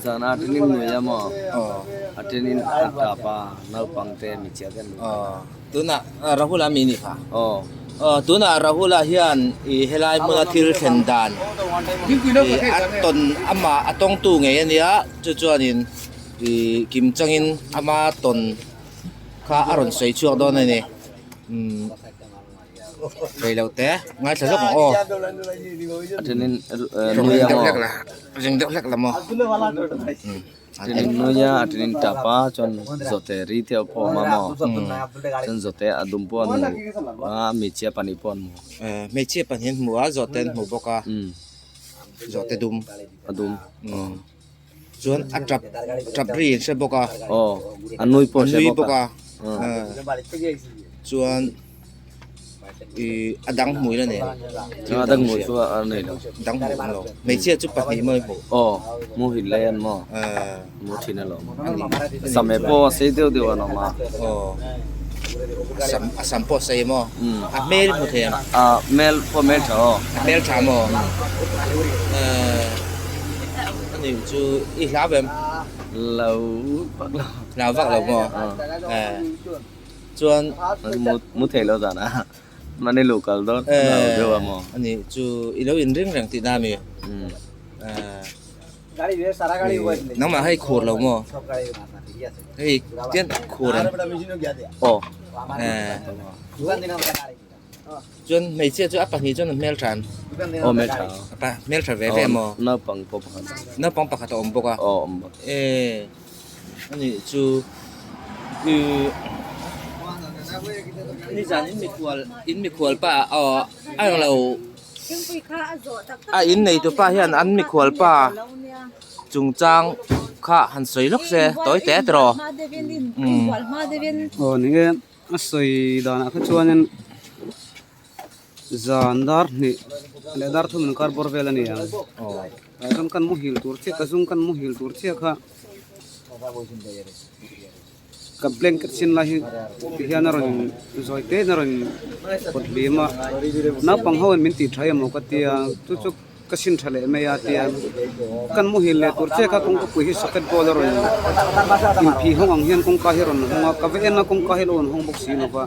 Zan a tenin nui a maw? A tenin a tap a, naupang te michia te an nui a. Tunah Rahula mi ni kha? Aw. Tunah Rahula hian i helai hmuna thil thlen dan i a tawn amah a tawngtu ngei a nia, chu chuanin i kim changin ama tawn kha a rawn sawi chhuak dawn a ni. Rei lo te ngaithla zawk ang aw. A thenin nui a maw? Ring deuh hlek la maw? A thenin nui a, a thenin tap a, chuan zawte ri te a pawh awm a maw? Chuan zawte a dum pawh an hmu a, hmeichhia pahnih pawh an hmu. Hmeichhia pahnih an hmu a, zawte an hmu bawk a, zawte dum. A dum. Chuan a tap tap ri an hre bawk a. Aw a nui pawh a hre bawk a. Chuan ih a dang hmui la nei a dang hmui chu a nei lo. Dang hmuh awm lo. Hmeichhia chu pahnih maw i hmuh? Aw mu hit lai an maw? Mu thin alawm. Sam e pawh a sei deuh deuh an awm a. Aw sam a sam pawh a sei maw? A hmel hmu thei ang. A hmel pawh hmel tha aw. A hmel tha maw? A nih chu i hlau em? Hlau vak lo. Hlau vak lo maw? Chuan mu thei lo zan a. Mahni luh kal dawn hlau deuh a maw? A nih chu i lo inring reng tihna a mi? Nangmah hei khur lo maw? Hei tian khur em? Aw. Chuan hmeichhia chu a pahnih chuan a hmel tha em? Aw hmel tha. A hmel tha ve ve maw? Naupang pawh pakhat. Naupang pakhat a awm bawk a. Aw awm bawk. E anih chu i nizan in mikhual in mikhual pa aw a eng lo a in nei tu pa hian an mikhual pa chungchang kha han sawi lawk se tawi te tiraw umm. Aw ni e. A sawi danah kha chuanin zan dar hnih leh dar thum inkar bawr vel a ni ang tah chuan kan muhil tur chiah ka zung kan muhil tur chiah kha ka blanket sin lai hi ti hian a rawn zawi te in a rawn pawt hlim a naupang ho in min tih tha emaw ka tia chu chu. Ka sin tha leh mai a tia kan muhil leh tur che kha kawngkapui hi socket ball a rawn inphih hawng ang hian kawngka hi a rawn hawng a ka va en a kawngka hi a lo rawn hawng bawk si lo va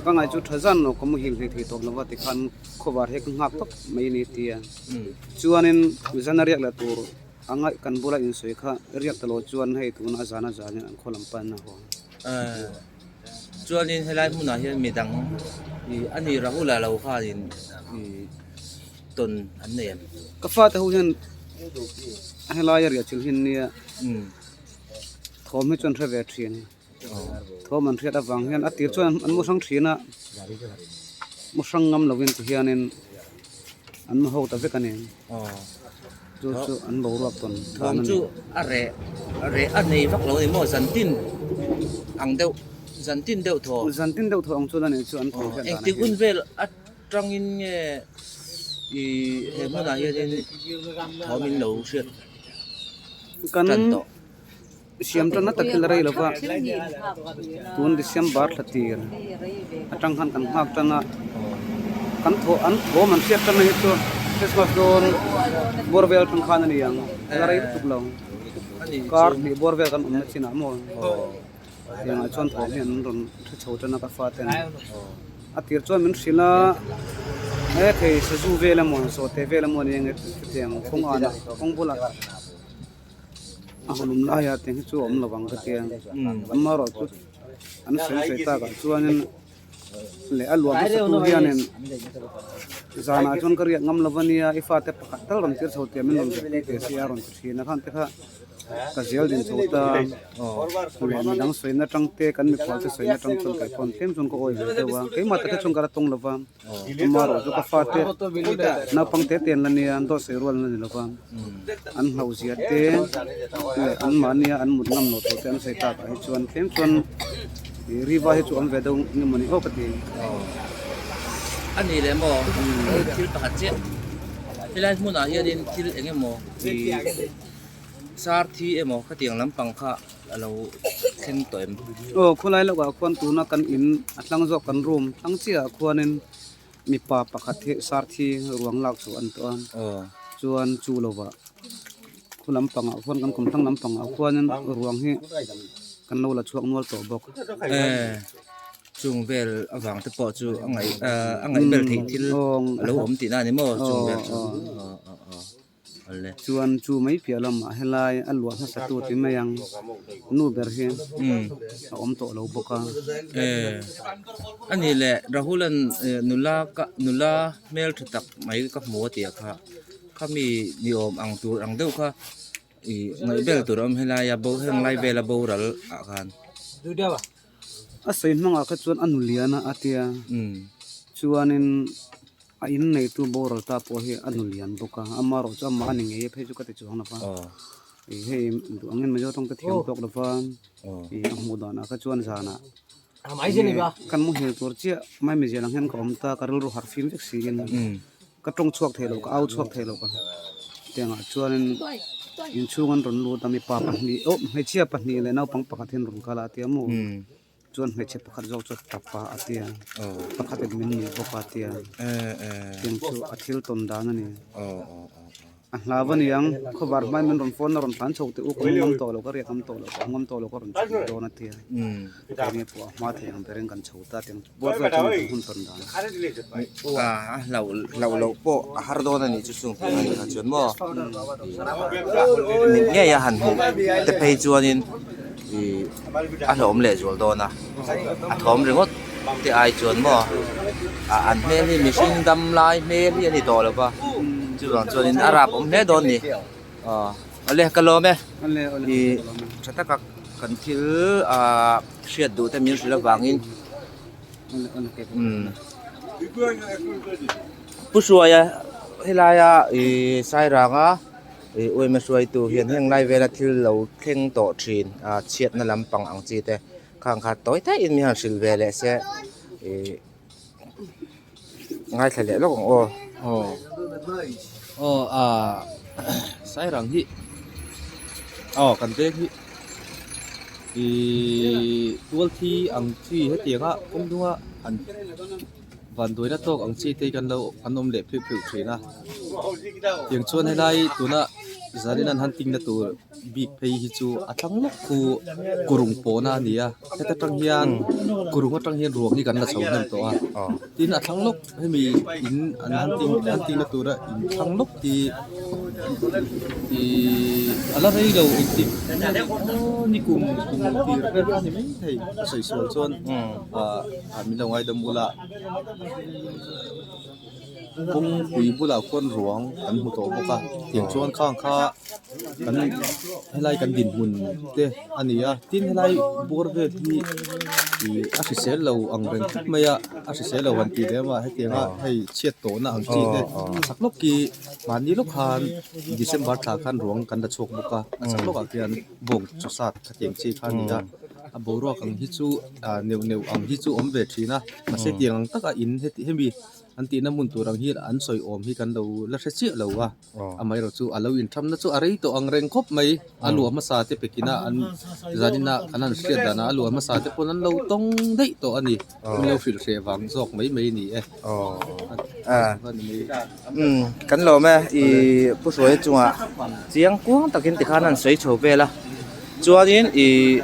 ka ngaih chu tha zan lo ka muhil hlei thei tawp lo va tikhan khawvar hi ka nghak tawp mai a ni tia chuanin zan a riak leh tur a ngaih kan bula insawi kha riak ta lo chuan hei tuna a zan a zanin an khaw lam pan a haw. Chuanin helai hmunah hian midang ih a ni Rahul-a lo khanin ih tawn an nei em? Ka fate ho hian helai a riah chilh hi an nia thawm hi chu an hre ve thin thawm an hriat avang hian a tir chuan an mu hrang thin a mu hrang ngam lovin ti hianin an mu ho ta vek a ni chu chu an boruak tawn thawm chu a reh a reh a nei vak lo a ni maw zantin ang deuh zantin deuh thaw zantin deuh thaw ang chuan a nih chu an thawm hriat dan engtik hun vel a Tangin nge i he hmunah hianin thawm in lo hriat Kan tan tawh. siam tanna tak hi la rei lova, tun December thla tir atang khan kan nghak tan a, kan thaw an thawm an hriat tanna hi chu Christmas dawn bawr vel atang khan a ni ang, la rei lutuk lo, kar hnih bawr vel kan awmna chinah maw. Tiangah chuan thawm hi an rawn hre chho tan a ka faten a tir chuan min hrilh a he thei sazu vel emaw sawte vel emaw ania nge chutiang kawng anah kawng bulah a hulum laiah tiang hi chu a awm lo ang ka tia amaherawhchu an sawi sawi takah chuanin leh a luah hmasa tu hianin zanah chuan ka riak ngam lo ania i fate pakhat tal rawn tir chho tia min rawn riah pui teh sia a rawn ti thin a khan te kha ka zel din chho ta leh midang sawina atang te kan mikhual te sawina atang chuan kei pawn tlem chuan ka awi ve deuh a keimah takah chuan ka la tawng lo va amaherawh chu ka fate naupang te te an la nia an dawt sawi rual an la ni lo va an hlauh zia te leh an mahnia an mut ngam loh tawh te an sawi tak ah hi chuan tlem chuan ih riva hi chu awm ve deuh nge mawni aw ka ti. A ni leh maw thil pakhat chiah helai hmunah hianin thil eng emaw ih sar thi emaw khatiang lampang kha a lo thleng tawh em? Aw khawlai lawkah khuan tuna kan in a tlang zawk kan room tlang chiahah khuanin mipa pakhat hi sar thi ruang lak chu an tawh a chuan chu lovah. Khu lampangah khuan kan kumthlang lampangah khuanin ruang hi kan lo la chhuak nual tawh bawk. Chung vel avang te pawh chu a ngaih a ngaih vel theih thil a lo awm tihna a ni maw chung vel chu. Chuan chu mai piah lamah helai a luah hmasa tu ti mai ang nu ber hi a awm tawh lo bawk a. A ni le Rahul-a'n nula ka nula hmel tha tak mai ka hmu a tih kha khami ni awm ang tur ang deuh kha ih ngaih vel tur a awm helai a bo heng lai vela boral ah khan. A sawi hmangah kha chuan a nu lian a a tia chuanin a in neitu boral ta pawh hi a nu lian bawk a amaherawh chu amah a ni ngei e phei chu ka ti chuang lo va ih hei duh angin Mizo tawng te thiam tawk lo va ih a hmuh danah kha chuan zanah kan muhil tur chiah mai mizial ang hian ka awm ta ka rilru harh fim vek siin ka tawng chhuak thei lo ka au chhuak thei lo ka tiangah chuanin inchhung an rawn lut a mipa pahnih aw hmeichhia pahnih leh naupang pakhat hi an rawn kal a tia maw chuan hmeichhe pakhat zawk chu tapa a tia pakhatin min nuih bawk a tia tiang chu a thil tawn dan a ni. A hlau a niang, khawvar hmai min rawn phone a rawn tlan chho teh u, ka hmu ngam tawh lo, ka riak ngam tawh lo, ka hmu ngam tawh lo, ka rawn chho dawn a tia. Keini pawh a hma thei ang berin kan chho ta tiang buat vel chuan kan hun tawn dan. A hlau hlau loh pawh a har dawn a nih chu chung thei ang kha chuan maw. Mit ngei a han hmuh te phei chuanin ih a hlawm leh zual dawn a, a thawm ringawt te ai chuan maw ah an hmel hi mihring dam lai hmel hi a ni tawh lo va chuvang chuanin a rap awm hle dawn a ni aw awle ka lawm e ih tha taka kan thil ah hriat duh te min hrilh avangin umm Pu Hruaia helaia ih Sairanga ih uaima hruaitu hian heng lai vela thil lo thleng tawh thin ah chhiatna lampang ang chi te. Khang kha tawi taihin mi han hrilh ve leh se ih ngaithla leh lawk ang aw. Aw aw ah Sairang hi aw kan veng hi ih tual thi ang chi hetianga kawng dunga an vanduaina tawk ang chi te hi kan lo an awm leh pheuh pheuh thin a tiang chuan helai tuna zanin an han tingna tur. Bik phei hi chu a thlang lawk khu kurung pawhna a ni a heta tang hian kurung atang hian ruang hi kan la chho hnem tawh a tin a thlang lawk hemi in an han ting an tingna tura in thlang lawk hi ihh a la rei lo engtik aw ni kum kum tir vel a ni mai thei a sawi sual chuan ah min lo ngaidam ula. Kawngpui bulah khuan ruang kan hmu tawh bawk a tiang chuan khang kha kan helai kan dinhmun te a ni a tin helai bawr vel hi ih a hrisel lo ang reng khawp mai a a hrisel lo han tih lem a hetiang a hei chhiat tawhna ang chi te a chak lawk hi mahni lawk khan December thla khan ruang kan la chhuak bawk a a chak lawkah khian bawng chaw sat khatiang chi kha a ni a a boruak ang hi chu ah neuh neuh ang hi chu awm ve thin a mahse tiang ang taka in heti hemi an tihna hmun tur ang hi an sawi awm hi kan lo la hre chiah lo a amaherawh chu a lo inthamna chu a rei tawh ang reng khawp mai a luah hmasa te pekina an zanina kan han hriat danah a luah hmasa te pawn an lo tawng daih tawh a ni min lo hrilh hreh vang zawk mai mai a ni e Kan lawm e ih Pu Hruaia chungah chiang kuang takin tikhan an sawi chho vel a chuanin ih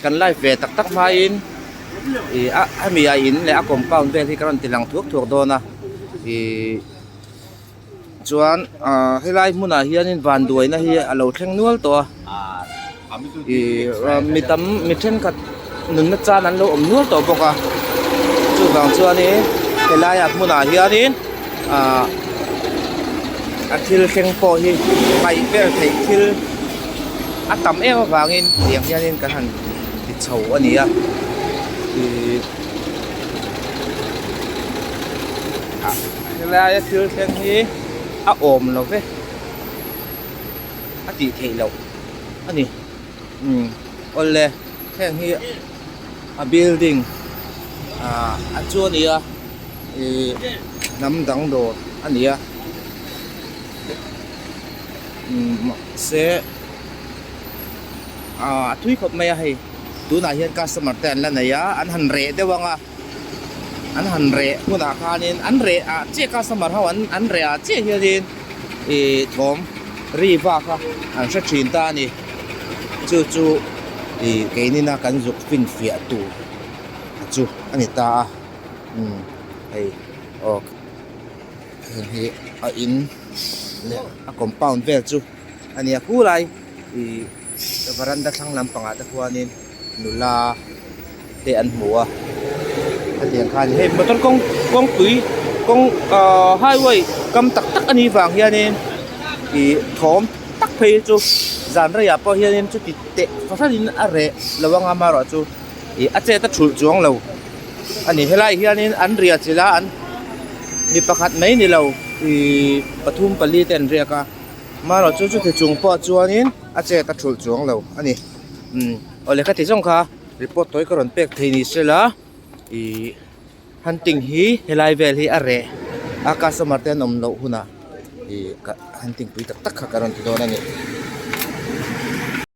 kan live ve tak tak hmain ih a hemi a in leh a compound vel hi ka rawn ti lang thuak thuak dawn a ih chuan ah helai hmunah hianin vanduaina hi a lo thleng nual tawh a ih mi tam mi thenkhat nunna chan an lo awm nual tawh bawk a chuvang chuanin helaiah hmunah hianin ah a thil thleng pawh hi ngaih vel theih thil a tam em avangin tiang hianin kan han ti chho a ni a ih ah helaia thil thleng hi a awm lo ve a tih theih loh a ni umm awle heng hi a building ah a chu a ni a ih hnam dang dawr a ni a umm mahse ah a thui khawp mai a hei tunah hian customer te an la nei a an han reh deuh ang a an han reh hunah khanin an reh ah chiah customer ho an an reh ah chiah hianin ih thawm. ri va kha an hre thin ta a ni chu chu ih keinina kan zuk finfiah tur chu a ni ta a umm hei aw heng hi a in leh a compound vel chu a ni a khulai ih varanda thlang lampangah te khuanin nula te an hmu a hetiang khan hei motor kawng kawngpui kawng ahh highway kam tak tak anih vang hianin ih thawm tak phei chu zan reiah pawh hianin chuti teh fahranin a reh lo ang a amaherawhchu ih a chet a thulh chuang lo a ni helaiah hianin an riah chilh a an mi pakhat mai ni lo ih pathum pali te an riak a amaherawhchu chuti chung pawh chuanin a chet a thulh chuang lo a ni. Umm aw lehkha ti zawng kha report tawi ka rawn pek thei ni sela ih hunting hi helai vel hi a reh a customer te an awm loh hunah ih ka hunting pui tak tak kha ka rawn ti dawn a ni.